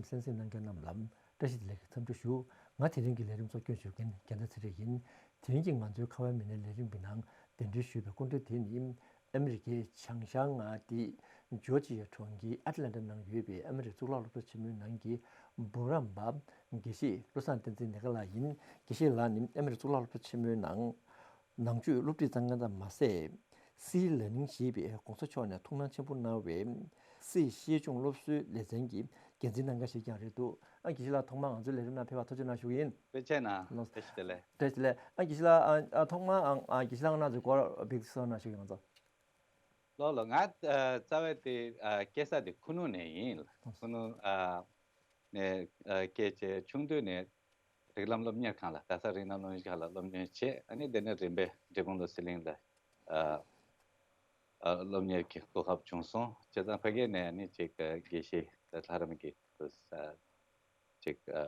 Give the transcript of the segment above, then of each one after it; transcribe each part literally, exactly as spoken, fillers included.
གསན་གཟིགས་གནང་མཁན་རྣམས་ལ་བཀྲ་ཤིས་བདེ་ལེགས་འཚམས་འདྲི་ཞུ། ང་དེ་རིང་གི་ལས་རིམ་གཙོ་སྐྱོང་ཞུ་མཁན་རྒྱལ་མཚན་ཚེ་རིང་ཡིན། དེ་རིང་གི་ང་ཚོའི་ཁ་བའི་མི་སྣའི་ལས་རིམ་གྱི་ནང་གདན་འདྲེན་ཞུས་པའི་སྐུ་མགྲོན་དེ་ནི་ཨ་མི་རི་ཀའི་བྱང་ཤར་མངའ་སྡེ་ཇོར་ཇི་ཡ་གྲོང་ཁྱེར་ཨེ་ཊ་ལན་ཊ་ནང་ཡོད་པའི་ཨ་མི་རི་གཙུག་ལག་སློབ་གྲྭ་ཆེན་མོའི་ནང་གི་འབུམ་རམས་པ་དགེ་བཤེས་བློ་བཟང་བསྟན་འཛིན་ནེ་ག་ལགས་ཡིན། དགེ་བཤེས་ལགས་ནི་ཨ་མི་རི་གཙུག་ལག་སློབ་གྲྭ་ཆེན་མོའི་ནང་ནང་ཆོས་སློབ་ཁྲིད་གཙང་མཁན་ཙམ་མ་ཟད། སིའི་ལ་ནིང་ཞེས་པའི་གོང་ས་མཆོག་ནས་ཐུགས་སྣང་ཆེན་པོ་གནང་བའི་སིའི་ཤེས་སྦྱོང་སློབ་གསོའི་ལེ་ཚན་གྱི་འགན་འཛིན་གནང་མཁན་ཞིག་ཀྱང་རེད་འདུག་ཨ་དགེ་བཤེས་ལགས་ཐོག་མར་ང་ཚོའི་ལས་རིམ་ནང་ཕེབས་པར་ཐུགས་རྗེ་གནང་ཞུ་གི་ཡིན། དཔེ་ཆ་ན་ལགས། བཀྲ་ཤིས་བདེ་ལེགས། བཀྲ་ཤིས་བདེ་ལེགས། ཨ་དགེ་བཤེས་ལགས་ཨ་ཨ་ཐོག་མར་ཨ་ཨ་དགེ་བཤེས་ལགས་ང་ཚོའི་སྐོར་ཕེབས་གསལ་གནང་ཞུ་གི་ཡིན་ང་ཚོ། ལགས་ལགས། ང་ཨ་རྩ་བའི་དེ་ཨ་སྐྱེས་ས་དེ་ཁུ་ནུ་ནས་ཡིན་ལགས། ཁུ་ནུ་ཨ་ནས་ཨ་སྐྱེས་བྱས་ཆུང་དུས་ནས་རིགས་ལམ་སློབ་གཉེར་ཁང་ལ། རྡ་ས་རིགས་ལམ་སློབ་གཉེར་ཁང་ལ་སློབ་གཉེར་བྱས། ཨ་ནི་དེ་ནས་རིམ་པས་འབྲས་སྤུངས་བློ་གསལ་གླིང་ལ་ཨ་ཨ་སློབ་གཉེར་གྱི་གོ་སྐབས་བྱུང་སོང་། བྱས་ཙང་ཕ་གི་ནས་ཨ་ནི་ཅིག་ཨ་དགེ་བཤེས་ལྷ་རམས་ཀྱི་དུ་ཨ་ཅིག་ཨ་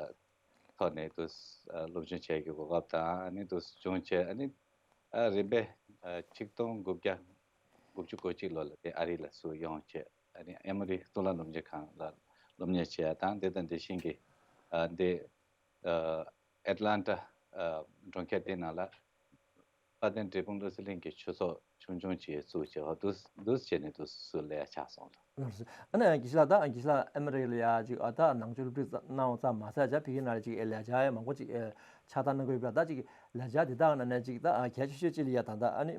ཐོག་ནས་དུ་ཨ་སློབ་སྦྱོང་བྱེད་ཀྱི་གོ་སྐབས་དང་། ཨ་ནི་དུ་བྱུང་བྱས། ཨ་ནི་ཨ་རིམ་པས་ཨ་ཆིག་སྟོང་དགུ་བརྒྱ་དགུ་བཅུ་གོ་གཅིག་ལོ་ལ་དེ་ཨ་རི་ལ་ཚུར་ཡོང་བྱས། ཨ་ནི་ཨེ་མོ་རི་གཙུག་ལག་སློབ་གཉེར་ཁང་ལ་སློབ་གཉེར་བྱས་དང་། དེ་དང་དེ་བཞིན་གྱི་ཨ་འདི་ཨ་ཨེ་ཊ་ལན་ཊ་ཨ་གྲོང་ཁྱེར་དེ་ནང་ལ་དཔལ་ལྡན་འབྲས་སྤུངས་བློ་གསལ་གླིང་གི་ཆོས་ཚོགས་ཆུང་ཆུང་ཅིག་བཙུགས་བྱས། འོ་འདུག་འདུག་བྱས་ནས་འདུག་སུ་ལས་ཆགས་སོང་ལ། ཨ་ནི་དགེ་བཤེས་ལགས། ད་དགེ་བཤེས་ལགས་ཨེ་མོ་རི་ལ་ཡ་ཅིག་ཨ་ད་ནང་ཆོས་སློབ་ཁྲིད་གནང་བ་ཙམ་མ་ཟད། ཅིག་ཕ་གི་ནང་ལ་ཅིག་ལས་བྱ་ཡང་མང་པོ་ཅིག་ཨ་ཕྱག་བསྟར་གནང་གི་ཡོད་པ། ད་ཅིག་ལས་བྱ་དེ་དག་ནང་ནས་ཅིག་ད་ཨ་གལ་ཆེ་ཤོས་ཅིག་ལ་ཡ་ད་ད་ཨ་ནི་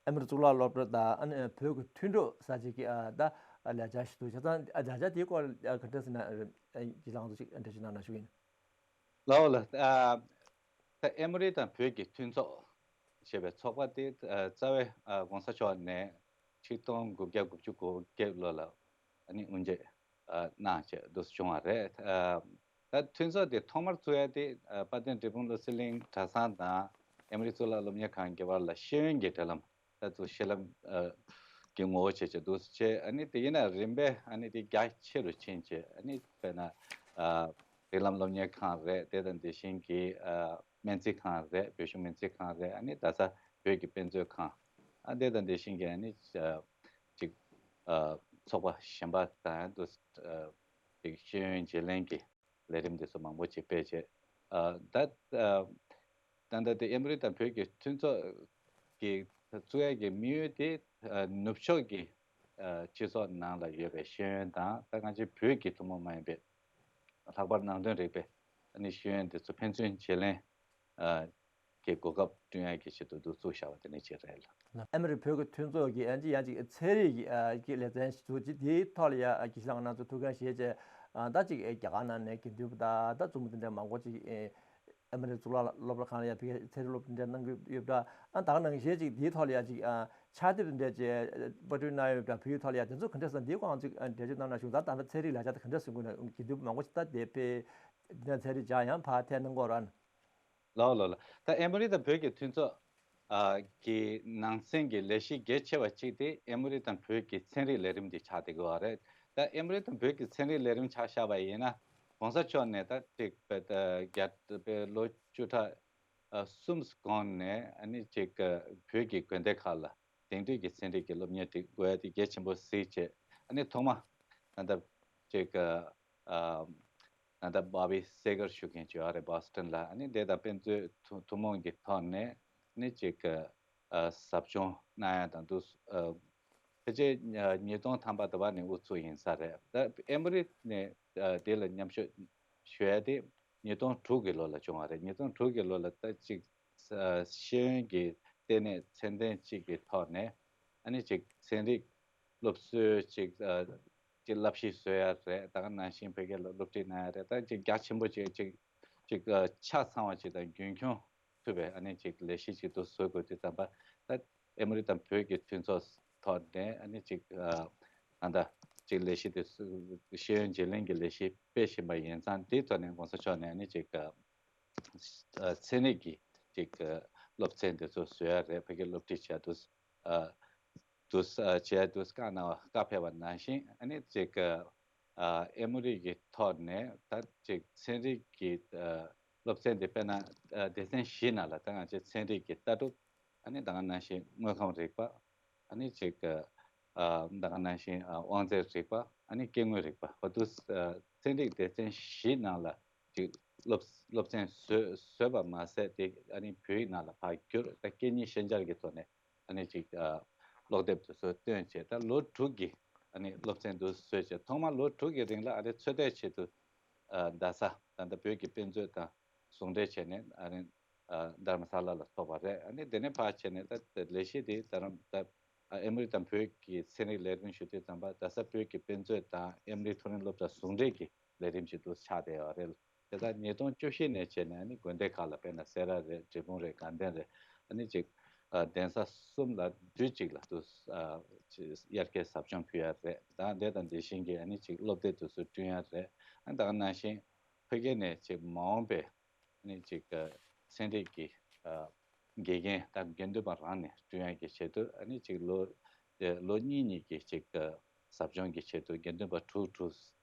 ཨེ་མོ་རི་གཙུག་ལག་སློབ་གྲྭ་དང་ཨ་ནི་བོད་ཀྱི་མཐུན་གྲོགས་ཟེར་ཅིག་གི་ཨ་ད་ལས་བྱ་ཞིག་འདུག་བྱས་ཙང་ཨ་ལས་བྱ་དེའི་སྐོར་ཨ་ག་འདྲ་ཟེར་ན་ཨ་དགེ་བཤེས་ལགས་ང་ཚོ་ཅིག་འགྲེལ་བརྗོད་གནང་ན་ཞུ་གི་ཡིན། ལགས་ལགས། ཨ་ད་ཨེ་མོ་རི་དང་བོད་ཀྱི་མཐུན་ཚོགས་ཞེས་པའི་ཚོགས་པ་དེ་ཨ་རྩ་བའི་ཨ་གོང་ས་མཆོག་ནས་ཆིག་སྟོང་དགུ་བརྒྱ་དགུ་བཅུ་གོ་བརྒྱད་ལོ་ལ་ཨ་ནི་དབུ་འབྱེད་ཨ་གནང་བྱས་འདུག་བྱུང་བ་རེད། ཨ་ད་མཐུན་ཚོགས་དེ་ཐོག་མར་བཙུགས་ཡ་དེ་ཨ་དཔལ་ལྡན་འབྲས་སྤུངས་བློ་གསལ་གླིང་གྲྭ་ཚང་དང་ཨེ་མོ་རི་གཙུག་ལག་སློབ་གཉེར་ཁང་གི་བར་ལ་ཤེས་ཡོན་གྱི་འབྲེལ་ལམ། ད་དུ་ཤེས་ལམ་ཨ་གྱི་ངོ་བོ་བྱས་བྱས་འདུག་བྱས། ཨ་ནི་དེ་ཡིན་ན་རིམ་པས་ཨ་ནི་དེ་རྒྱ་ཆེ་རུ་ཕྱིན་བྱས། ཨ་ནི་དཔེར་ན་ཨ་རིགས་ལམ་སློབ་གཉེར་ཁང་རེད། དེ་དང་དེ་བཞིན་གྱི་ཨ་སྨན་རྩིས་ཁང་རེད། བོད་གཞུང་སྨན་རྩིས་ཁང་རེད། ཨ་ནི་རྡ་ས་བོད་ཀྱི་དཔེ་མཛོད་ཁང་། ཨ་དེ་དང་དེ་བཞིན་གྱི་ཨ་ནི་ཨ་ཅིག་ཨ་ཚོགས་པ་གཞན་པ་དང་དུ་ཨ་ཅིག་ཤེས་ཡོན་བརྗེ་ལེན་གྱི་ལས་རིམ་དེ་ཚོ་མང་པོ་ཅིག་སྤེལ་བྱས། ཨ་ད་ཨ་ད་ལྟ་དེ་ཨེ་མོ་རི་དང་བོད་ཀྱི་མཐུན་ཚོགས་ཀྱི་བཙུགས་ཡས་ཀྱི་དམིགས་ཡུལ་དེ་ཨ་ནུབ་ཕྱོགས་ཀྱི་ཨ་སྤྱི་ཚོགས་ནང་ལ་ཡོད་པའི་ཤེས་ཡོན་དང་། ད་ང་ཚོའི་བོད་ཀྱི་ཐུན་མོང་མ་ཡིན་པའི་ལྷག་པར་ནང་དོན་རིག་པའི་ཨ་ནི་ཤེས་ཡོན་དེ་ཚོ་ཕན་ཚུན་བརྗེ་ལེན་ཨ་གྱི་གོ་སྐབས་བསྐྲུན་ཡས་ཀྱི་ཆེད་དུ་འདུག་བཙུགས་བཞག་པ་དེ་ནི་ཅིག་རེད་ལ། ཨ་མི་རི་བོད་ཀྱི་མཐུན་ཚོགས་ཀྱི་ཨ་ཅིག་ཡང་ཅིག་ཚན་རིག་གི་ཨ་ཀྱི་ལེ་ཚན་ཞིག་འདུག་ཅིག་དེའི་ཐོག་ལ་ཡ་ཨ་དགེ་བཤེས་ལགས་ང་རང་ཚོ་ཐུགས་འགན་བཞེས་བྱས། ཨ་ད་ཅིག་ཨ་རྒྱ་གར་ནང་ནས་དགེ་འདུན་པ་དང་ད་འཛུམ་དེ་འདྲ་མང་པོ་ཅིག་ཨ་ཨ་མི་རི་གཙུག་ལག་སློབ་གྲྭ་ཁང་ལ་ཡ་ཕ་གིའི་ཚན་རིག་སློབ་དེ་འདྲ་གནང་གི་ཡོད་པ་འདྲ། ཨ་ད་ག་ནང་བཞིན་ཅིག་དེའི་ཐོག་ལ་ཡ་ཅིག་ཨ་ཕྱག་དེབ་དེ་འདྲ་ཅིག་པར་སྐྲུན་གནང་ཡོད་པ་འདྲ། བོད་ཡིག་ཐོག་ལ་ཡ་དེ་ཚོ་ག་འདྲ་ཟེར་ན་དེའི་སྐོར་ཅིག་ཨ་འགྲེལ་བརྗོད་གནང་ན་ཞུ། ད་ད་ལྟ་ཚན་རིག་ལས་འཆར་དེ་ག་འདྲ་ཟེར་དགོས་ན་དགེ་འདུན་པ་མང་པོ་ཅིག་ད་དེ་དཔེ་དེ་འདྲ་ཚན་རིག་སྦྱང་ཡང་ཕར་ཐད་གནང་གི་ཡོད་རེད། ལགས་ལགས་ལགས། ད་ཨེ་མོ་རི་དང་བོད་ཀྱི་མཐུན་ཚོགས་ཨ་གི་ནང་ཚན་གྱི་ལས་གཞི་གལ་ཆེ་བ་གཅིག་དེ་ཨེ་མོ་རི་དང་བོད་ཀྱི་ཚན་རིག་ལས་རིམ་འདི་ཆགས་བསྡད་ཀྱི་ཡོད་རེད། ད་ཨེ་མོ་རི་དང་བོད་ཀྱི་ཚན་རིག་ལས་རིམ་ཆ་བཞག་པ་ཡིན་ན། གོང་ས་མཆོག་ནས་ད་ཅིག་པའི་ད་རྒྱ་པའི་ལོ་བཅུ་ཕྲག་ཨ་གསུམ་གོང་ནས་ཨ་ནི་ཅིག་ཨ་བོད་ཀྱི་དགོན་སྡེ་ཁག་ལ་དེང་དུས་ཀྱི་ཚན་རིག་གི་སློབ་གཉེར་དེ་དགོས་ཡ་དེ་གལ་ཆེན་པོ་གཟིགས་བྱས། ཨ་ནི་ཐོག་མ་ད་ལྟ་ཅིག་ཨ་ཨ་ད་ལྟ་བྷ་བི་སེ་གར་ཞུ་མཁན་ཅིག་ཡོད་རེད། བྷོ་སི་ཊོན་ལ། ཨ་ནི་དེ་དང་དཔེ་མཛོད་ཐུན་ཐུན་མོང་གི་ཐོག་ནས་ཨ་ནི་ཅིག་ཨ་ཟབ་སྦྱོང་གནང་ཡ་དང་དུ་ཨ་ཕལ་ཆེར་ཉིས་སྟོང་ཐམ་པ་དུ་བ་ནས་དབུ་ཚུགས་ཡིན་ས་རེད། ད་ཨེ་མོ་རི་ནས་ཨ་དེ་ལ་མཉམ་ཞུགས་ཞུ་ཡ་དེ་ཉིས་སྟོང་དྲུག་གི་ལོ་ལ་བྱུང་བ་རེད། ཉིས་སྟོང་དྲུག་གི་ལོ་ལ་ད་ཅིག་ཨ་ཤེས་ཡོན་གྱི་ལྟེ་གནས་ཚད་ལྡན་གཅིག་གི་ཐོག་ནས་ཨ་ནི་ཅིག་ཚན་རིག་སློབ་གསོའི་ཅིག་ཨ་ཅིག་བསླབ་གཞི་བཟོ་ཡ་རེད། ད་ག་ནང་བཞིན་བོད་སྐད་ལ་སློབ་ཁྲིད་གནང་ཡ་རེད། ད་ཅིག་རྒྱ་ཆེན་པོ་ཅིག་ཅིག་ཅིག་ཨ་ཆ་ཚང་བ་ཅིག་དང་རྒྱུན་འཁྱོངས་ཐུབ་པའི་ཨ་ནི་ཅིག་ལས་གཞི་ཅིག་ཏུ་བཟོ་དགོས་དུས་ཙམ་པ། ད་ཨེ་མོ་རི་དང་བོད་ཀྱི་མཐུན་ཚོགས་ཐོག་ནས་ཨ་ནི་ཅིག་ཨ་ད་ལྟ་ཅིག་ལས་གཞི་དེ་ཤེས་ཡོན་བརྗེ་ལེན་གྱི་ལས་གཞི་སྤེལ་བཞིན་པ་ཡིན་ཙང་། དེའི་ཐོག་ནས་གོང་ས་མཆོག་ནས་ཨ་ནི་ཅིག་ཨ་ཚན་རིག་གི་ཅིག་ཨ་སློབ་ཚན་དེ་ཚོ་བཟོ་ཡ་རེད། ཕ་གིར་སློབ་ཁྲིད་བྱས་དུས་ཨ་དུས་ཨ་བྱས་དུས་བཀའ་གནང་བ་བཀའ་ཕེབས་པ་ནང་བཞིན། ཨ་ནི་ཅིག་ཨ་ཨེ་མོ་རི་གི་ཐོག་ནས་ད་ཅིག་ཚན་རིག་གི་ཨ་སློབ་ཚན་དེ་དཔེར་ན་ཨ་སྡེ་ཚན་བཞི་ནང་ལ་ད་ང་ཚོས་ཚན་རིག་གི་ལྟ་གྲུབ། ཨ་ནི་ད་ག་ནང་བཞིན་དངོས་ཁམས་རིག་པ། ཨ་ནི་ཅིག་ཨ་ད་ག་ནང་བཞིན་ཨ་དབང་རྩའི་རིག་པ། ཨ་ནི་སྐྱེ་དངོས་རིག་པ། འོ་དུས་ཨ་ ཚན་རིག་སྡེ་ཚན་བཞི་ནང་ལ་ཅིག་སློབ་སློབ་ཚན་བཟོས་བཟོས་པ་མ་ཟད་དེ་ཨ་ནི་བོད་ཡིག་ནང་ལ་ཕར་བསྒྱུར། ད་སྐད་གཉིས་ཤན་སྦྱར་གྱི་ཐོག་ནས་ཨ་ནི་ཅིག་ཨ་ཀློག་དེབ་དེ་ཚོ་བཏོན་བྱས། ད་ལོ་དྲུག་གི་ཨ་ནི་སློབ་ཚན་དུ་བཟོས་བྱས། ཐོག་མར་ལོ་དྲུག་གི་རིང་ལ་ཨ་ནི་ཚོད་ལྟའི་ཆེད་དུ་ཨ་རྡ་ས་ད་ལྟ་བོད་ཀྱི་དཔེ་མཛོད་དང་ཟུང་འབྲེལ་བྱས་ནས་ཨ་ནི་ཨ་དྷརྨ་ས་ལ་ལ་ཐོབ་པ་རེད། ཨ་ནི་དེ་ནས་ཕར་བྱས་ནས་ད་ལས་གཞི་དེ་ད་རུང་ད་ཨ་ཨེ་མོ་རི་དང་བོད་ཀྱི་ཚན་རིག་ལས་རིམ་ཞུ་དུས་ཙམ་པ། རྡ་ས་བོད་ཀྱི་དཔེ་མཛོད་དང་ཨེ་མོ་རི་མཐོ་རིམ་སློབ་གྲྭ་ཟུང་འབྲེལ་གྱི་ལས་རིམ་ཞིག་ཏུ་ཆགས་བསྡད་ཡོད་རེད། དེ་ལྟར་ཉིས་སྟོང་བཅུ་བཞི་ནས་བྱས་ནས་ཨ་ནི་དགོན་སྡེ་ཁག་ལ་དཔེར་ན་སེ་ར་རེད། འབྲས་སྤུངས་རེད། དགའ་ལྡན་རེད། ཨ་ནི་ཅིག་ཨ་གདན་ས་གསུམ་ལ་དུས་གཅིག་ལ་དུ་ཨ་ཅིག་དབྱར་ཁའི་ཟབ་སྦྱོང་ཕུལ་ཡ་རེད། ད་དེ་དང་དེ་བཞིན་གྱི་ཨ་ནི་ཅིག་སློབ་དེབ་དེ་ཚོ་བསྐྲུན་ཡ་རེད། ཨ་ད་ག་ནང་བཞིན་ཕ་གི་ནས་ཅིག་མ་འོངས་པའི་ཨ་ནི་ཅིག་ཨ་ཚན་རིག་གི་ཨ་དགེ་རྒན་དང་དགེ་འདུན་པ་རང་ནས་བསྐྲུན་ཡ་གི་ཆེད་དུ་ཨ་ནི་ཅིག་ལོ་ཨ་ལོ་གཉིས་གཉིས་ཀྱི་ཅིག་ཨ་ཟབ་སྦྱོང་གི་ཆེད་དུ་དགེ་འདུན་པ་དྲུག་དྲུག་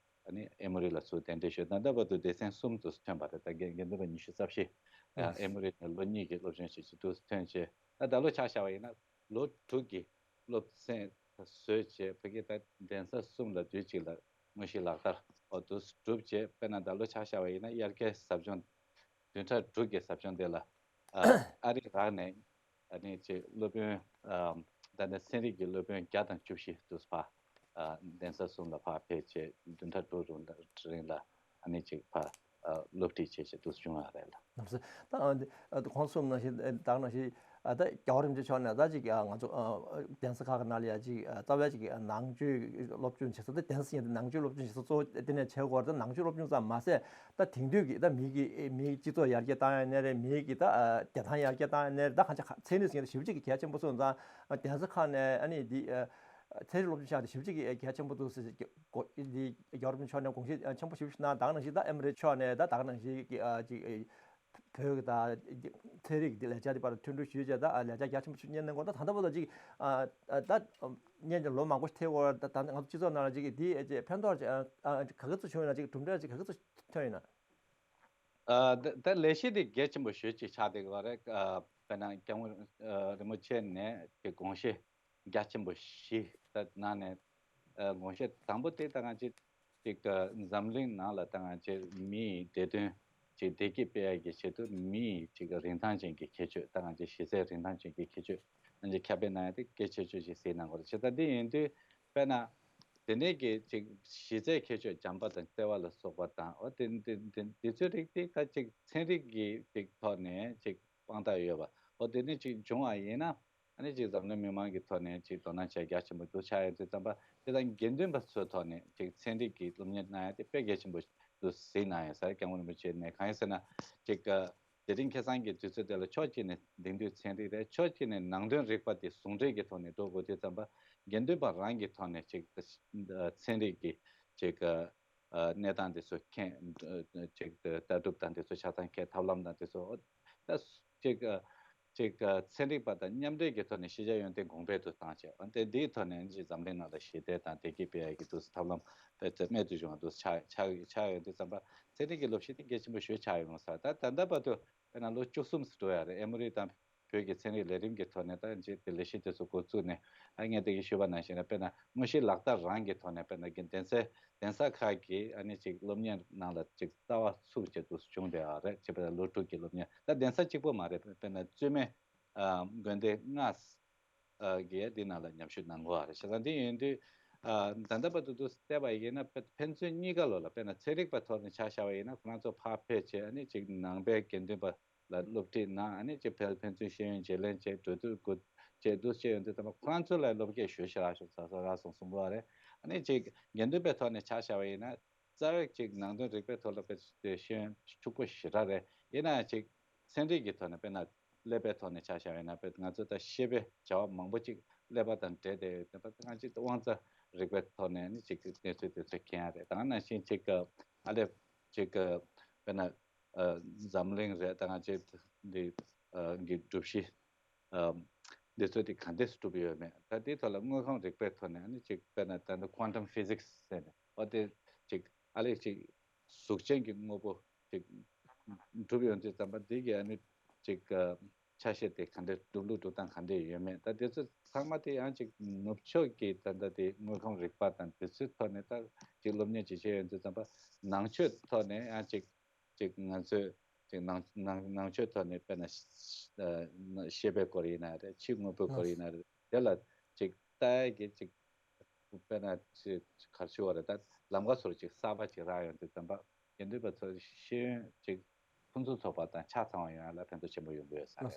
ཨ་ནི་ཨེ་མོ་རི་ལ་ཚུར་གདན་འདྲེན་ཞུས། ད་ལྟ་བར་དུ་སྡེ་ཚན་གསུམ་དུ་ཐོན་པ་རེད། ད་དགེ་དགེ་འདུན་པ་ཉི་ཤུ་རྩ་བཞི་ཨ་ཨེ་མོ་རི་ནས་ལོ་གཉིས་ཀྱི་སློབ་སྦྱོང་བྱེད་ཆེད་དུ་ཐོན་བྱས། ད་ད་ལོ་ཆ་བཞག་པ་ཡིན་ན་ལོ་དྲུག་གི་སློབ་ཚན་བཟོས་བྱས། ཕ་གི་ད་གདན་ས་གསུམ་ལ་དུས་གཅིག་ལ་དངོས་གཞི་ལག་བསྟར་འོ་དུ་གྲུབ་བྱས། དཔེར་ན་ད་ལོ་ཆ་བཞག་པ་ཡིན་ན་དབྱར་ཁའི་ཟབ་སྦྱོང་བདུན་ཕྲག་དྲུག་གི་ཟབ་སྦྱོང་དེ་ལ་ཨ་ཨ་རི་རག་ནས་ཨ་ནི་ཅིག་སློབ་དཔོན་ཨ་ད་ནི་ཚན་རིག་གི་སློབ་དཔོན་བརྒྱ་དང་བཅུ་བཞི་དུ་ཕར་ཨ་གདན་ས་གསུམ་ལ་ཕར་ཕེབས་བྱས། བདུན་ཕྲག་དྲུག་རིང་ལ་ཨ་ནི་ཅིག་ཕར་ཨ་སློབ་ཁྲིད་བྱས་བྱས་དུ་བྱུང་བ་རེད་ལ། ལགས་སོ། ད་ཨ་འདི་ཨ་ཁོང་གསུམ་ནང་བཞིན་ཨ་ད་ག་ནང་བཞིན་ཨ་ད་རྒྱལ་བ་རིན་པོ་ཆེ་མཆོག་ནས་ད་ཅིག་ཨ་ང་ཚོ་ཨ་གདན་ས་ཁག་གི་ནང་ལ་ཡ་ཅིག་ཨ་རྩ་བའི་ཅིག་ཨ་ནང་ཆོས་སློབ་སྦྱོང་བྱེད་ས། ད་གདན་ས་ཡིན་ད་ནང་ཆོས་སློབ་སྦྱོང་བྱེད་ས་གཙོ་བོ་དེ་ནས་བྱེད་དགོས་རེད། ད་ནང་ཆོས་སློབ་སྦྱོང་ཙམ་མ་ཟད་ད་དེང་དུས་ཀྱི་ད་མི་གི་མིའི་སྤྱི་ཚོགས་ཡར་རྒྱས་བཏང་ཡ་ནས་རེད། མིའི་གི་ད་ཨ་རྒྱལ་ཐང་ཡར་རྒྱས་བཏང་ཡ་ནས་རེད། ད་གང་ཅི་ཚན་རིག་ཟེར་ཡ་ཞེ་པོ་ཅིག་གལ་ཆེན་པོ་སོང་ཙང་གདན་ས་ཁག་ནས་ཨ་ནི་འདི་ཨ་ཚན་རིག་སློབ་སྦྱོང་བྱ་དེ་ཞེ་པོ་ཅིག་གལ་ཆེན་པོ་འདུག་ཟེར་གོ་འདི་རྒྱལ་བ་རིན་པོ་ཆེ་མཆོག་ནས་དགོངས་བཞེས་ཆེན་པོ་ཞེ་པོ་ཞིག་གནང་། ད་ག་ནང་བཞིན་ད་ཨེ་མོ་རི་མཆོག་ནས་ད་ད་ག་ནང་བཞིན་གི་ཨ་ཅིག་བོད་ཀྱི་ད་ཚན་རིག་གི་ལས་འཆར་དེ་བར་མཐུན་སྒྲིལ་ཞུས་བྱས་ད་ལས་འཆར་རྒྱ་ཆེན་པོ་ཞིག་གཉེར་གནང་གོ། ད་ད་ལྟ་བར་དུ་ཅིག་ཨ་ཨ་ད་གཉེར་ལོ་མང་པོ་ཐེབས་གོ། ད་ད་ང་ཚོ་སྤྱི་ཚོགས་ནང་ལ་ཅིག་དེ་ཨ་ཅིག་ཕན་ཐོགས་ཅིག་ཨ་ཨ་ག་ག་ཚོད་བྱུང་ཡོད་ན། ཅིག་གྲུབ་འབྲས་ཅིག་ག་ག་ཚོད་ཐོན་ཡོད་ན། ཨ་ད་ད་ལས་གཞི་དེ་གལ་ཆེན་པོ་ཞེ་པོ་ཅིག་ཆགས་བསྡད་ཡོད་རེད། ཨ་དཔེར་ན་སྐྱབས་མགོན་ཨ་རིན་པོ་ཆེ་ནས་ཀྱི་དགོངས་བཞེས་རྒྱ་ཆེན་པོ་བཞི་ད་གནང་ནས། ཨ་དགོངས་བཞེས་དང་པོ་དེ་ད་ང་ཅིག་ཅིག་ཨ་འཛམ་གླིང་ནང་ལ་ད་ང་ཅིག་མིའི་བདེ་དོན་ཅིག་བདེ་སྐྱིད་སྤེལ་ཡ་གི་ཆེད་དུ་མིའི་ཅིག་རིན་ཐང་ཅན་གྱི་ཁྱད་ཆོས། ད་ང་ཅིག་གཞི་རྩའི་རིན་ཐང་ཅན་གྱི་ཁྱད་ཆོས་ང་ཅིག་ཁྱབ་སྤེལ་གནང་ཡ་དེ་གལ་ཆེ་ཤོས་ཅིག་གཟིགས་གནང་དགོས་རེད། བྱས་ཙང་འདི་ཡིན་དུས་དཔེར་ན་དེ་ནས་ཀྱི་ཅིག་གཞི་རྩའི་ཁྱད་ཆོས་བྱམས་པ་དང་བརྩེ་བ་ལ་སོགས་པ་དང་། འོ་དེ་དེ་དེ་དེ་ཚོའི་རིགས་དེ་ད་ཅིག་ཚན་རིག་གི་ཅིག་ཐོག་ནས་ཅིག་དཔང་རྟགས་ཡོད་པ། འོ་དེ་ནས་ཅིག་བྱུང་བ་ཡིན་ན། ཨ་ནི་ཅིག་འཛམ་གླིང་མི་མང་གི་ཐོག་ནས་ཅིག་དོ་སྣང་བྱེད་རྒྱ་ཆེན་པོ་འདུག་ཆགས་ཡོང་དུས་ཙམ་པ། དེ་དང་དགེ་འདུན་པ་ཚོའི་ཐོག་ནས་ཅིག་ཚན་རིག་གི་སློབ་གཉེར་གནང་ཡ་དེ་དཔེ་གལ་ཆེན་པོ་འདུག་གཟིགས་གནང་ཡོད་ས་རེད། སྐྱབས་མགོན་རིན་པོ་ཆེ་ནས། གང་ཡིན་ཟེར་ན་ཅིག་དེ་རིང་ཁ་སང་གི་དུས་ཚོད་དེ་ལ་ཕྱོགས་གཅིག་ནས་དེང་དུས་ཚན་རིག་རེད། ཕྱོགས་གཅིག་ནས་ནང་དོན་རིག་པ་དེ་ཟུང་འབྲེལ་གྱི་ཐོག་ནས་འགྲོ་དགོས་དུས་ཙམ་པ། དགེ་འདུན་པ་རང་གི་ཐོག་ནས་ཅིག་ཚན་རིག་གི་ཅིག་ཨ་གནས་སྟངས་དེ་ཚོ་མཁྱེན། ཅིག་ལྟ་གྲུབ་དང་དེ་ཚོ་ཆ་ཚང་མཁྱེན། ཐབས་ལམ་དང་དེ་ཚོ་ད་ཅིག་ཅིག་ཚན་རིག་པ་དང་མཉམ་འབྲེལ་གྱི་ཐོག་ནས་ཤེས་བྱ་ཡོན་ཏན་གོང་འཕེལ་དུ་བཏང་བྱས། འོན་ཏེ་འདིའི་ཐོག་ནས་ཅིག་འཛམ་གླིང་ནང་ལ་ཞི་བདེ་དང་བདེ་སྐྱིད་སྤེལ་ཡ་གི་དུས་སུ་ཐབས་ལམ་དཔེ་རྨད་དུ་བྱུང་བ་དུ་ཆགས་ཆགས་ཆགས་ཡོང་དུས་ཙམ་པ། ཚན་རིག་གི་སློབ་གཞི་དེ་གལ་ཆེན་པོ་ཞེ་པོ་ཆགས་ཡོང་ས། ད་ད་ལྟ་བར་དུ་དཔེར་ན་ལོ་བཅུ་གསུམ་ཙམ་འགྲོ་ཡ་རེད། ཨེ་མོ་རི་དང་བོད་ཀྱི་ཚན་རིག་ལས་རིམ་གྱི་ཐོག་ནས་ད་ཅིག་དེ་ལས་གཞི་དེ་ཚོ་འགོ་བཙུགས་ནས། ཨ་ངས་དེ་གི་ཞུས་པ་ནང་བཞིན་ན། དཔེར་ན་དངོས་གཞི་ལག་བསྟར་རང་གི་ཐོག་ནས། དཔེར་ན་གི་གདན་སའི་གདན་ས་ཁག་གི་ཨ་ནི་ཅིག་སློབ་གཉེར་ནང་ལ་ཅིག་རྩ་བ་ཚུགས་བྱས་འདུག་བྱུང་བསྡད་ཡོད་རེད། བྱས་པ་ལོ་དྲུག་གི་སློབ་གཉེར། ད་གདན་ས་གཅིག་པོ་མ་རེད། དཔེར་ན་བཙུན་མའི་ཨ་དགོན་སྡེ་ལྔ་ཨ་གིས་འདི་ནང་ལ་མཉམ་ཞུགས་གནང་གི་ཡོད་རེད། བྱས་ཙང་འདི་ཡིན་དུས་ཨ་ད་ལྟ་བར་དུ་དུ་བལྟས་པ་ཡིན་ན། ཕན་ཕན་ཚུན་གཉིས་ཀ་ལོ་ལ། དཔེར་ན་ཚན་རིག་པ་ཐོག་ནས་ཆ་བཞག་པ་ཡིན་ན། ཁོ་རང་ཚོ་ཕར་ཕེབས་བྱས་ཨ་ནི་ཅིག་ནང་པའི་དགེ་འདུན་པ་ལ་སློབ་ཁྲིད་གནང་། ཨ་ནི་ཅིག་ཕན་ཕན་ཚུན་ཤེས་ཡོན་བརྗེ་ལེན་བྱས། གྲོས་བསྡུར་དགོས་བྱས་འདུག་བྱས་ཡོང་དུས་ཙམ་པ། ཁོ་རང་ཚོ་ལ་སློབ་སྐྱེལ་ཞེ་པོ་ཞེ་དྲག་བྱུང་ས་སོགས་རག་སོང་གསུངས་པ་རེད། ཨ་ནི་ཅིག་དགེ་འདུན་པའི་ཐོག་ནས་ཆ་བཞག་པ་ཡིན་ན། རྩ་བའི་ཅིག་ནང་དོན་རིག་པའི་ཐོག་ལ་དཔེ་ཤེས་ཡོན་ཕྱུག་པོ་ཞེ་དྲག་རེད། ཡིན་ན་ཡང་ཅིག་ཚན་རིག་གི་ཐོག་ནས། དཔེར་ན་ཀླད་པའི་ཐོག་ནས་ཆ་བཞག་པ་ཡིན་ན། དཔེ་ང་ཚོ་ད་ཤེས་པའི་བྱ་བ་མང་པོ་ཅིག་ཀླད་པ་དང་འབྲེལ་ཏེ་ཡོད་པ། ང་ཅིག་དབང་རྩ་རིག་པའི་ཐོག་ནས་ནི་ཅིག་གནས་ཚུལ་དེ་ཚོ་མཁྱེན་ཡ་རེད། ད་ག་ནང་བཞིན་ཅིག་ཨ་ལས་ཅིག་དཔེར་ན་ཨ་འཛམ་གླིང་རེད། ད་ང་ཅིག་འདི་ཨ་གི་སྒྲུབ་གཞི་ཨ་འདི་ཚོ་དེ་ག་འདྲས་སུ་གྲུབ་ཡོད་མེད། ད་དེའི་ཐོག་ལ་དངོས་ཁམས་རིག་པའི་ཐོག་ནས་ཨ་ནི་ཅིག་དཔེར་ན་ད་ནི་quantum physics ཟེར་ནས། འོ་དེ་ཅིག་ཨ་ལས་ཅིག་གཟུགས་ཅན་གྱི་དངོས་པོ་ཅིག་གྲུབ་ཡོང་དུས་ཙམ་པ། འདི་གི་ཨ་ནི་ཅིག་ཨ་ ཆ་ཤས་དེ་ག་འདྲ་སྒྲུབ་ལུགས་སྒྲུབ་སྟངས་ག་འདྲ་ཡོད་མེད། ད་དེ་ཚོ་ཚང་མ་དེ་ཡང་ཅིག་ནུབ་ཕྱོགས་ཀྱི་ད་ལྟ་དེ་དངོས་ཁམས་རིག་པ་དང་དེ་ཚོའི་ཐོག་ནས་ད་ཅིག་སློབ་གཉེར་ཅིག་བྱས་ཡོང་དུས་ཙམ་པ། ནང་ཆོས་ཐོག་ནས་ཡང་ཅིག་ཅིག་ང་ཚོས་ཅིག་ནང་ནང་ནང་ཆོས་ཐོག་ནས་དཔེར་ན་ཤེས་པའི་སྐོར་ཡིན་ན་རེད། ཕྱི་དངོས་པོའི་སྐོར་ཡིན་ན་རེད། དེ་ལ་ཅིག་ལྟ་ཡ་གི་ཅིག་དཔེར་ན་ཅིག་ག་རེ་ཞུ་བ་རེད། ད་ལམ་ཁ་ཚོར་ཅིག་གསར་པ་ཅིག་རག་ཡོང་དུས་ཙམ་པ། དགེ་འདུན་པ་ཚོ་ཤེས་ཡོན་ཅིག་ཕུན་སུམ་ཚོགས་པ་དང་ཆ་ཚང་བ་ཡོང་ཡ་ལ་ཕན་ཐོགས་ཆེན་པོ་ཡོང་གི་ཡོད་ས་རེད།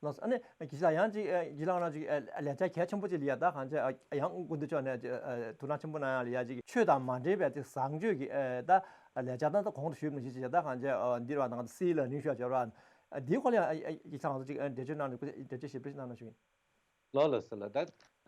ལགས་ལགས། ཨ་ནི་དགེ་བཤེས་ལགས་ཡང་ཅིག་ཨ་དགེ་བཤེས་ལགས་རང་ཅིག་ཨ་ལས་བྱ་གལ་ཆེན་པོ་ཅིག་ལ་ཡ་ད་གང་ཅི་ཨ་ཡང་སྐུ་མདུན་མཆོག་ནས་ཅིག་ཨ་ཐུགས་སྣང་ཆེན་པོ་གནང་ཡ་ལ་ཡ་ཅིག་ཆོས་དང་མ་འདྲེས་པའི་ཅིག་བཟང་སྤྱོད་ཀྱི་ཨ་ད་ལས་བྱ་ད་ད་གོང་དུ་ཞུས་པ་ནང་བཞིན་ཅིག་ད་གང་ཅི་ཨ་འདིར་བ་དང་སི་ལ་ནིང་ཤོ་ཅོ་ར་འདིའི་སྐོར་ལ་ཡང་ཨ་ཨ་དགེ་བཤེས་ལགས་ཅིག་ཨ་འགྲེལ་བརྗོད་གནང་ནས་འགྲེལ་བརྗོད་ཞིབ་ཕྲ་ཞིག་གནང་ན་ཞུ་ཡིན། ལགས་ལགས་སོ་ལགས། ད་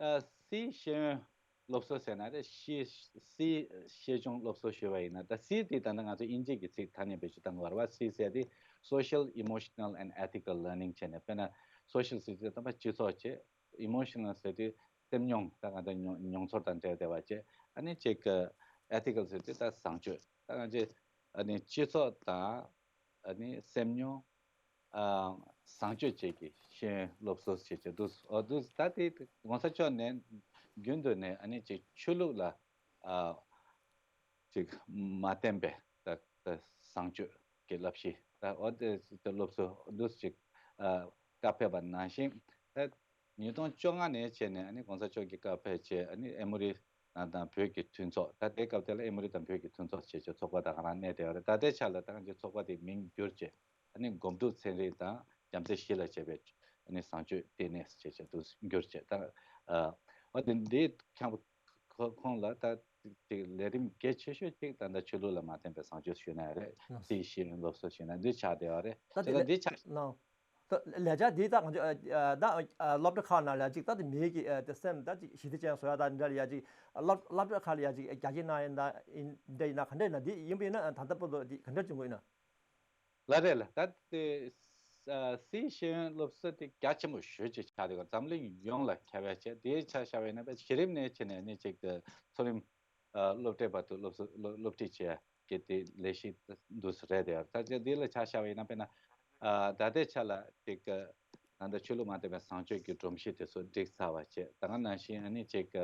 ཨ་སིའི་ཤེས་ཡོན་སློབ་གསོ་ཟེར་ན་རེད། སི་སིའི་ཤེས་སྦྱོང་སློབ་གསོ་ཞུ་བ་ཡིན་ན། ད་སི་དེ་ད་ནི་ང་ཚོ་དབྱིན་ཇི་གི་ཚིག་ཐ་སྙད་བེད་སྤྱོད་བཏང་དགོས་རེད་བ། སི་ཟེར་དེ་Social Emotional and Ethical Learning བྱས་ནས། དཔེར་ན་social ཟེར་དུས་ད་ཕར་སྤྱི་ཚོགས་བྱས། Emotional ཟེར་དུས་སེམས་མྱོང་། ད་ང་ཚོ་མྱོང་མྱོང་ཚོར་དང་འབྲེལ་བསྡད་པ་བྱས། ཨ་ནི་ཅིག་Ethical ཟེར་དུས་ད་བཟང་སྤྱོད། ད་ང་ཚོས་ཨ་ནི་སྤྱི་ཚོགས་དང་ཨ་ནི་སེམས་མྱོང་། ཨ་བཟང་སྤྱོད་བཅས་ཀྱི་ཤེས་ཡོན་སློབ་གསོ་བྱེད་ཀྱི་འདུག་འོ་འདུག་ད་དེ་གོང་ས་མཆོག་ནས་རྒྱུན་དུ་ནས་ཨ་ནི་ཅིག་ཆོས་ལུགས་ལ་ཨ་ཅིག་མ་བརྟེན་པའི་ད་ད་བཟང་སྤྱོད་ཀྱི་བསླབ་གཞི། ད་འོ་དེ་དེ་སློབ་གསོ་འདུག་ཅིག་ཨ་བཀའ་ཕེབས་པ་ནང་བཞིན། ད་ཉིས་སྟོང་བཅོ་ལྔ་ནས་བྱས་ནས་ཨ་ནི་གོང་ས་མཆོག་གིས་བཀའ་ཕེབས་བྱས། ཨ་ནི་ཨེ་མོ་རི་ནང་དང་བོད་ཀྱི་མཐུན་ཚོགས། ད་དེ་སྐབས་དེ་ལ་ཨེ་མོ་རི་དང་བོད་ཀྱི་མཐུན་ཚོགས་བྱས་བྱས་ཚོགས་པ་ད་ག་རང་གནས་བསྡད་ཡོད་རེད། ད་ལྟའི་ཆ་ལ་ད་གང་ཅི་ཚོགས་པ་དེ་མིང་བསྒྱུར་བྱས། ཨ་ནི་སྒོམ་སྒྲུབ་ཚན་རིག་དང་རྒྱལ་མཚན་བཞི་ལ་བྱས་པའི་ཨ་ནི་བཟང་སྤྱོད་ལྟེ་གནས་བྱས་བྱས་དུ་བསྒྱུར་བྱས། ད་ཨ་འོ་དེ་འདི་ཁྱང་པ་ཁོ་ཁོང་ལ་ད་དེ་ལས་རིམ་གལ་ཆེ་ཤོས་ཅིག་ད་ལྟ་ཆོས་ལུགས་ལ་མ་བརྟེན་པའི་བཟང་སྤྱོད་ཞུས་ན་རེད། ལགས་སོ། སིའི་ཤེས་ཡོན་སློབ་གསོ་ཞུས་ན་འདི་ཆགས་བསྡད་ཡོད་རེད། ད་དེ་དེ་ལ་ལས་འདི་ཆགས། ལགས། ད་ལས་འཆར་འདི་ད་ང་ཚོ་ཨ་ཨ་ད་ཨ་སློབ་གྲྭ་ཁག་ནང་ལ་ཅིག་ད་དེ་མིའི་གི་ཨ་དེ་སེམས་ད་ཅིག་ཞི་བདེ་ཅན་བཟོ་ཡ་ད་འདྲ་ཡ་ཅིག་སློབ་སློབ་གྲྭ་ཁག་ལ་ཡ་ཅིག་རྒྱ་སྐྱེད་གནང་ཡ་ད་འདྲ་ཡིན་ན་ག་འདྲ་ཡིན་ན། འདི་ཡིན་པ་ཡིན་ན་ད་ལྟ་བར་དུ་འདི་ག་འདྲ་བྱུང་གི་ཡོད་ན། ལགས་རེད་ལགས། ད་དེ་ཨ་སིའི་ཤེས་ཡོན་སློབ་གསོ་དེ་རྒྱ་ཆེན་པོ་ཞེ་ཅིག་ཆགས་བསྡད་ཡོད། འཛམ་གླིང་ཡོངས་ལ་ཁྱབ་ཡ་བྱས། དེ་ཆ་བཞག་པ་ཡིན་ན་དཔེ་གཞི་རིམ་ནས་བྱས་ནས་ནི་ཅིག་ཨ་མཐོ་རིམ་ཨ་སློབ་གྲྭའི་བར་དུ་སློབ་གསོ་སློབ་སློབ་ཁྲིད་བྱེད་ཡ་གི་དེ་ལས་གཞི་འདུག་སེ་རེད་དེ། ད་ཆ་འདི་ལ་ཆ་བཞག་པ་ཡིན་ན་དཔེར་ན་ཨ་ད་ལྟའི་ཆ་ལ་ཅིག་ཨ་ད་ལྟ་ཆོས་ལུགས་མ་བརྟེན་པའི་བཟང་སྤྱོད་ཀྱི་སྒྲོམ་གཞི་དེ་ཚོ་བསྒྲིགས་ཚར་བ་བྱས། ད་ག་ནང་བཞིན་ཨ་ནི་ཅིག་ཨ་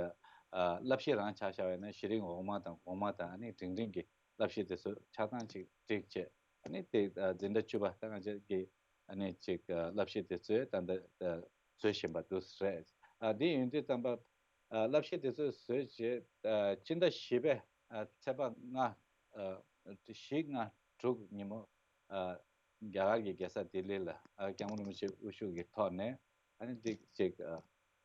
བསླབ་གཞི་རང་ཆ་བཞག་པ་ཡིན་ན་གཞི་རིམ་འོག་མ་དང་གོང་མ་དང་ཨ་ནི་འབྲིང་རིམ་གྱི་བསླབ་གཞི་དེ་ཚོ་ཆ་ཚང་ཅིག་བསྒྲིགས་བྱས། ཨ་ནི་དེ་ཨ་འཛིན་གྲྭ་བཅུ་པ་ད་ག་ཅིག་གི་ཨ་ནི་ཅིག་ཨ་བསླབ་གཞི་དེ་ཚོས་ད་ལྟ་ཨ་བཟོ་བཞིན་པ་འདུག་སེ་རེད། ཨ་འདི་ཡིན་དུས་ཙམ་པ་ཨ་བསླབ་གཞི་དེ་ཚོས་བཟོས་རྗེས་ཨ་སྤྱི་ཟླ་བཞི་པའི་ཨ་ཚེས་པ་ལྔ་ཨ་བཞི་ལྔ་དྲུག་ཉིན་མོ་ཨ་རྒྱ་གར་གྱི་རྒྱལ་ས་ལྡི་ལི་ལ་ཨ་སྐྱབས་མགོན་རིན་པོ་ཆེ་དབུ་བཞུགས་ཀྱི་ཐོག་ནས་ཨ་ནི་འདི་ཅིག་ཨ་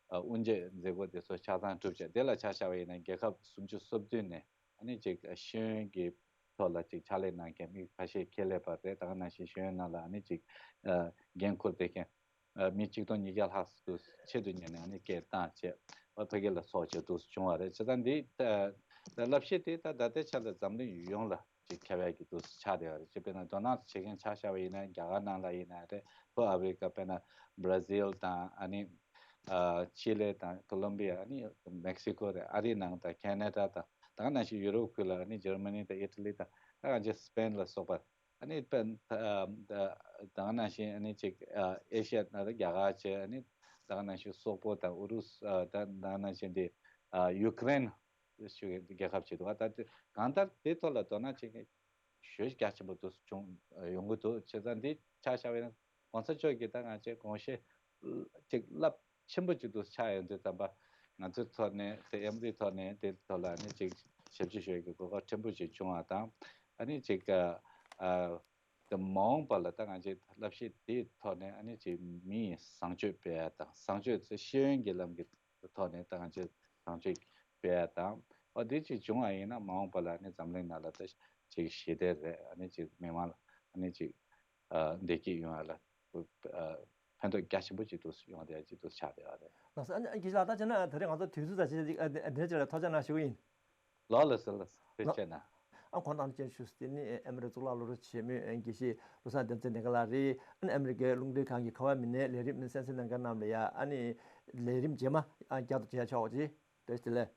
ཨ་དབུ་འབྱེད་མཛད་སྒོ་དེ་ཚོ་ཆ་ཚང་གྲུབ་བྱས། དེ་ལ་ཆ་བཞག་པ་ཡིན་ན་རྒྱལ་ཁབ་སུམ་ཅུ་སོ་བདུན་ནས་ཨ་ནི་ཅིག་ཤེས་ཡོན་གྱི་ཐོག་ལ་ཅིག་ཕྱག་ལས་གནང་མཁན་མི་ཁ་ཤས་ཁྱད་ལས་པ་རེད། ད་ག་ནང་བཞིན་ཤེས་ཡོན་ནང་ལ་ཨ་ནི་ཅིག་ཨ་འགན་འཁུར་བསྡད་མཁན་ཨ་མི་ཆིག་སྟོང་ཉིས་བརྒྱ་ལྷག་ཙམ་ཆེད་དུ་གཉེར་ནས་ཨ་ནི་སྐད་བཏང་བྱས། ཨ་ཕ་གི་ལ་སོགས་བྱས་འདུག་སེ་བྱུང་བ་རེད། བྱས་ཙང་འདི་ཨ་བསླབ་གཞི་དེ་ད་ད་ལྟའི་ཆ་ལ་འཛམ་གླིང་ཡོངས་ལ་ཅིག་ཁྱབ་ཡག་གི་འདུག་སེ་ཆགས་བསྡད་པ་རེད། ཅིག་དཔེར་ན་དོ་སྣང་བྱེད་མཁན་ཆ་བཞག་པ་ཡིན་ན་རྒྱ་གར་ནང་ལ་ཡིན་ན་རེད། ལྷོ་ཨ་ཕི་རི་ཀ་དཔེར་ན་བྷ་ར་ཟིལ་དང་ཨ་ནི་ཨ་ཅི་ལི་དང་ཀོ་ལོམ་བི་ཡ། ཨ་ནི་མེག་སི་ཀོ་རེད། ཨ་རིའི་ནང་དང་ཁེ་ན་ཌ་དང་། ད་ག་ནང་བཞིན་ཡུ་རོབ་ཁུལ་ལ་ཨ་ནི་འཇར་མ་ནི་དང་ཨི་ཊ་ལི་དང་། ད་ག་ཅིག་སི་པེན་ལ་སོགས་པ། ཨ་ནི་དཔེར་ན་ད་ད་ག་ནང་བཞིན་ཨ་ནི་ཅིག་ཨ་ཨེ་ཤི་ཡ་ནང་ལ་རྒྱ་གར་བྱས། ཨ་ནི་ད་ག་ནང་བཞིན་སོག་པོ་དང་ཨུ་རུ་སུ། ཨ་ད་ད་ག་ནང་བཞིན་དེ་ཨ་ཡུ་ཀེ་རེན་ཞུ་རྒྱལ་ཁབ་ཅིག་འདུག་ཨ་ད་དེ་གང་ལྟར་དེ་ཐོག་ལ་དོ་སྣང་བྱེད་མཁན་ཞེ་རྒྱ་ཆེན་པོ་འདུག་བྱུང་ཡོང་གི་འདུག་བྱས་ཙང་འདི་ཆ་བཞག་པ་ཡིན་ན་གོང་ས་མཆོག་གིས་ད་ང་ཚོའི་དགོངས་བཞེད་ཅིག་རླབས་ཆེན་པོ་ཅིག་འདུག་ཆགས་ཡོང་དུས་ཙམ་པ། ང་ཚོའི་ཐོག་ནས་དེ་ཨེམ་རིའི་ཐོག་ནས་དེ་ཐོག་ལ་ཨ་ནི་ཅིག་ཞབས་ཕྱི་ཞུ་ཡག་གི་གོ་སྐབས་ཕྲན་བུ་ཅིག་བྱུང་བ་དང་། ཨ་ནི་ཅིག་ཨ་ཨ་དེ་མ་འོངས་པ་ལ་ད་ང་ཚོའི་བསླབ་གཞི་དེའི་ཐོག་ནས་ཨ་ནི་ཅིག་མི་ཡི་བཟང་སྤྱོད་སྤེལ་ཡ་དང་། བཟང་སྤྱོད་ཚོ་ཤེས་ཡོན་གྱི་ལམ་གྱི་ཐོག་ནས་ད་ང་ཚོས་བཟང་སྤྱོད་སྤེལ་ཡ་དང་། ཨོ་དེ་ཅིག་བྱུང་བ་ཡིན་ན་མ་འོངས་པ་ལ་ཨ་ནི་འཛམ་གླིང་ནང་ལ་ད་ཅིག་ཞི་བདེ་རེད། ཨ་ནི་ཅིག་མི་མང་ལ་ཨ་ནི་ཅིག་ཨ་བདེ་སྐྱིད་ཡོང་ཡ་ལ་ཨ་ཕན་ཐོགས་རྒྱ་ཆེན་པོ་ཅིག་ཏུ་ཡོང་བསྡད་ཡ་ཅིག་ཏུ་ཆགས་བསྡད་ཡོད་རེད། ལགས་སོ། ཨ་ནི་དགེ་བཤེས་ལགས། ད་བྱས་ན་ད་རེས་ང་ཚོ་དུས་ཚོད་དང་ཅིག་ཅིག་ཨ་འདི་འདྲ་ཅིག་ལ་ཐུགས་རྗེ་གནང་ཞུ་གི་ཡིན། ལགས་ལགས་སོ་ལགས་སོ། ཐུགས་རྗེ་གནང་། ཨ་ཁོང་དང་བཅས་ཞུ་སྟེ་ནི་ཨ་མེ་རི་ཀའི་གཙུག་ལག་སློབ་གྲྭ་ཆེན་མོའི་དགེ་བཤེས་བློ་བཟང་བསྟན་འཛིན་ལགས་རེད། ཨ་ནི་ཨ་མེ་རི་ཀའི་རླུང་འཕྲིན་ཁང་གི་ཁ་པར་མི་སྣའི་ལས་རིམ་གསན་གཟིགས་གནང་མཁན་རྣམས་ལ་ཡ་ཨ་ནི་ལས་རིམ་རྗེས་མ་ཨ་བསྐྱར་དུ་མཇལ་ཆོག་ཅིག་བཀྲ་ཤིས་བདེ་ལེགས།